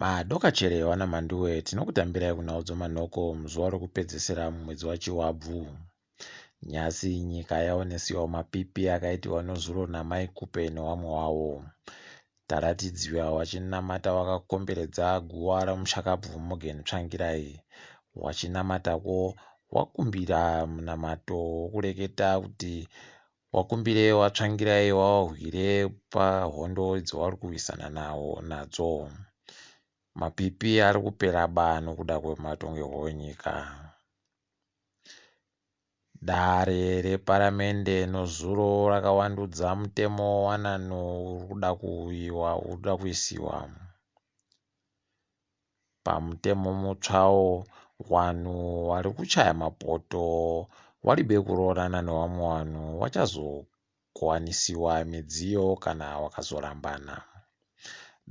Madokachere vana Mhanduwe tinokutambirai kunhau dzomanhoko muzuva rokupedzesera mumwedzi waChivabvu. Nhasi nyika yaonesiwa mapipi akaitiwa nozuro naMai Khupe newamwe wavo. Taratidzwa wachinamata wakakomberedza guva ramushakabvu Morgan Tsvangirai. Wachinamatako wakumbira munamato wokureketa kuti wakumbire waTsvangirai wawahwire pahondo dzawari kurwisana nadzo. Mapipi ari kupera ba nokuda kwematongerwo enyika. Dare reparamende nezuro rakavandudza mutemo wewanano uri kuda kuisiwa. Pamutemo mutsvawo vanhu vari kuchaya mapoto varibe kuroorana nevamwe vanhu vachazokovanisiwa midziyo kana vakazorambana.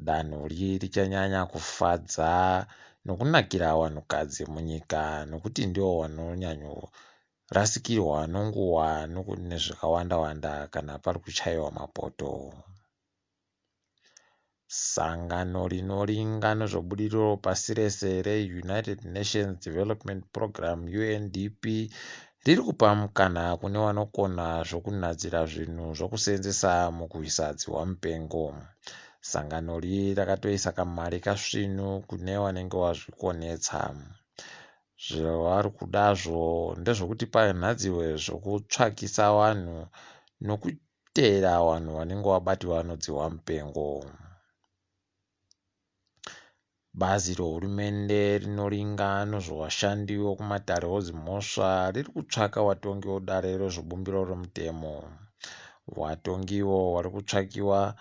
Danho iri richanyanya kufadza nokunakira vanhukadzi munyika nokuti ndivo vanonyanyorasikirwa nenguva nezvakawanda-wanda kana pari kuchaiwa mapoto. Sangano rinoringa nezvebudiriro pasi rese reUnited Nations Development Programme UNDP riri kupa mukana kune vanokona zvokunhadzira zvinhu zvokuseenzesa mukurwisa dzihwa mupengo. Sangano iri rakatoisa kamari kasvinu kune vanenge vazvikonetsa. Zvavari kudazvo ndezvokuti panhadzirwe zvokutsvakisa vanhu nokuteera vanhu vanenge vabatiwa nedzihwa mupengo. Bazi rehurumende rinoringa nezvevashandi vekumatare edzimhosva riri kutsvaka vatongi vedare rezvebumbiro remutemo. Vatongivo vari kutsvakiwa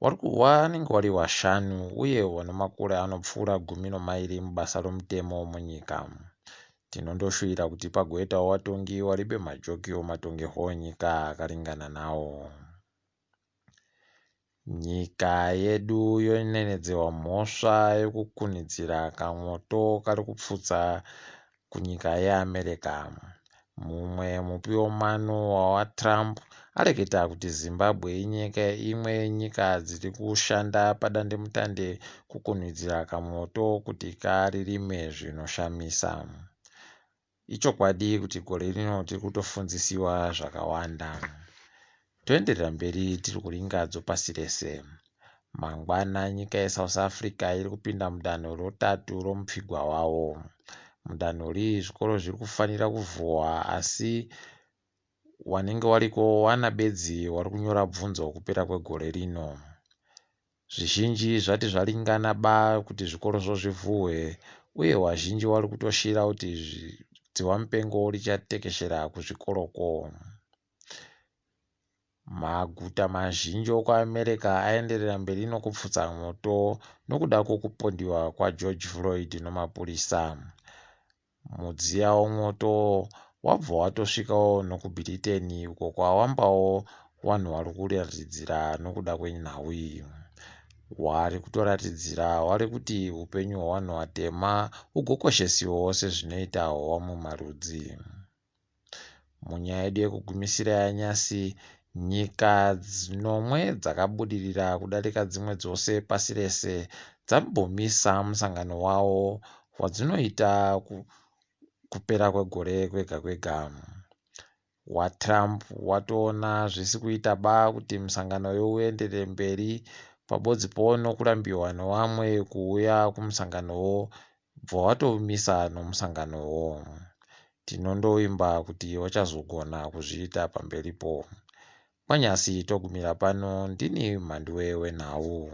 vanenge vari vashanu uye vane makore anopfuura 12 mubasa remutemo munyika. Tinondoshuvira kuti pagoitawo vatongi varibe majoki ematongerwo enyika akaringana nawo. Nyika yedu yonenedzerwa mhosva yekukunidzira kamwoto kari kupfutsa kunyika yeAmerica. Mumwe mupi wemano waVaTrump areketa kuti Zimbabwe inyika imwe yenyika dziri kushanda padandemutande kukunhidzira kamwoto kuti karirime zvinoshamisa. Ichokwadi kuti gore rino tiri kutofundzisiwa zvakawanda. Toenderera mberi tiri kuringa dzopasi rese. Mangwana nyika yeSouth Africa iri kupinda mudanho rotatu romupfigwa wavo. Mudanho iri zvikoro zviri kufanira kuvhurwa asi wanenge wariko wana bedzi wari kunyora bvunzo kupera kwegore rino. Zvizhinji zvati zvaringana ba kuti zvikorozvo zvivhurwe uye vazhinji vari kutoshira kuti dzihwa mupengo richatekeshera kuzvikoroko. Maguta mazhinji okuAmerica aenderera mberi nokupfutsa mwoto nokuda kwokupondiwa kwaGeorge Floyd nomapurisa. Mudziya womwoto wabva watosvikawo nokuBritain uko kwawambawo vanhu vari kuratidzira nokuda kwenhau iyi. Vari kutoratidzira vari kuti upenyu hwevanhu vatema hugokoshesiwawo sezvinoita hwevamwe marudzi. Munyaya yedu yekugumisira yanyasi, nyika nomwe dzakabudirira kudarika dzimwe dzose pasi rese dzambomisa musangano wavo wadzinoita kupera kwegore kwega kwega. WaTrump watoona zvisi kuita ba kuti musangano uyu uenderere mberi pabodzipo nokurambiwa nevamwe kuuya kumusanganowo bva watomisa nomusanganowo. Tinondovimba kuti vachazogona kuzviita pamberipo. Kwanyasi togumira pano ndini Mhanduwe wenhau.